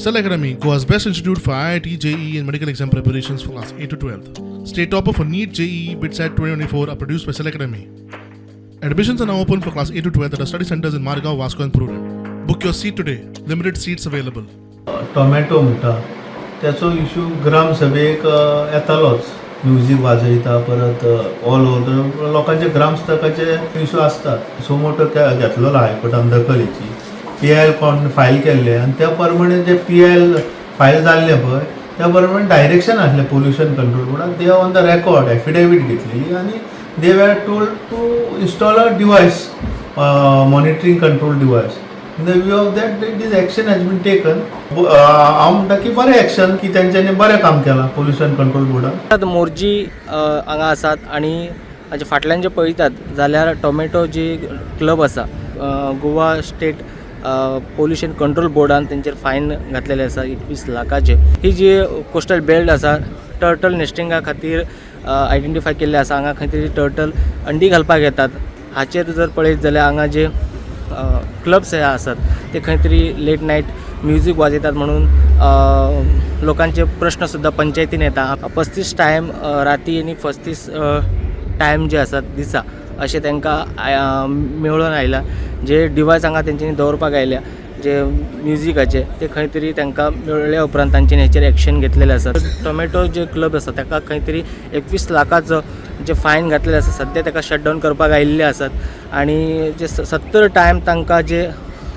Cell Academy, Goa's best institute for IIT, JEE, and medical exam preparations for class 8 to 12. State topper for NEET, JEE, BITSAT 2024 are produced by Cell Academy. Admissions are now open for class 8 to 12 at our study centers in Margao, Vasco, and Prudent. Book your seat today. Limited seats available. Tomato म्हणटा त्याचो issue ग्रामसभेक येतालोच. Music वाजयता परत all over लोकांचे ग्रामस्थकाचे issue आसतात. So मोटो घेतलेलो हायकोर्टान दखल हेची, पीआयएल कोण फायल केल्ले आनी त्या प्रमाणे जे पीआयएल फायल जाल्ले पळय, त्या प्रमाणे डायरेक्शन आसलें पोल्युशन कंट्रोल बोर्डान. They on the record affidavit घेतलेली आनी they were told to install a device, monitoring control device. In the view of that, this action has been taken. हांव म्हणटा की बरें एक्शन की तेंच्यांनी बरें काम केलां पोल्युशन कंट्रोल बोर्डान. आतां मोरजी हांगा आसात आनी हाजे फाटल्यान जे पळयतात जाल्यार टोमॅटो जी क्लब आसा, गोवा स्टेट पोल्युशन कंट्रोल बोर्डान तेंचेर फायन घातलेले आसा 21 लाखाचे. ही जी कोस्टल बेल्ट आसा, टर्टल नेस्टिंगा खातीर आयडेंटिफाय केल्ले आसा. हांगा खंय तरी टर्टल अंडी घालपाक येतात. हाचेर जर पळयत जाल्यार हांगा जे क्लब्स हे आसात, ते खंय तरी लेट नायट म्युजीक वाजयतात म्हणून लोकांचे प्रश्न सुद्दां पंचायतीन येता. 35 टायम राती आनी 35 टायम जे आसात दिसा, अशें तांकां मेळून आयला. जे डिवायस हांगा तेंच्यांनी दवरपाक आयल्या, जे म्युजिकाचे, ते खंय तरी तांकां मेळ्ळ्या उपरांत तांच्यानी हेचेर एक्शन घेतलेले आसा. टोमॅटो जे क्लब आसा, ताका खंय तरी 21 लाखाचो जे फायन घातलेले आसा, सद्या ताका शटडावन करपाक आयिल्ले आसात आनी जे 70 टायम तांकां जे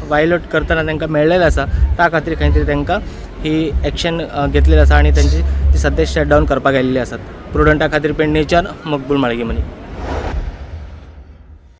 वायलेट करतना तांकां मेळ्ळेलें आसा, त्या खातीर खंय तरी तांकां ही एक्शन घेतलेली आसा आनी तेंची ती सद्या शटडावन करपाक आयिल्ली आसात. प्रुडंटा खातीर पेडणेच्यान मकबूल माळगेमनी.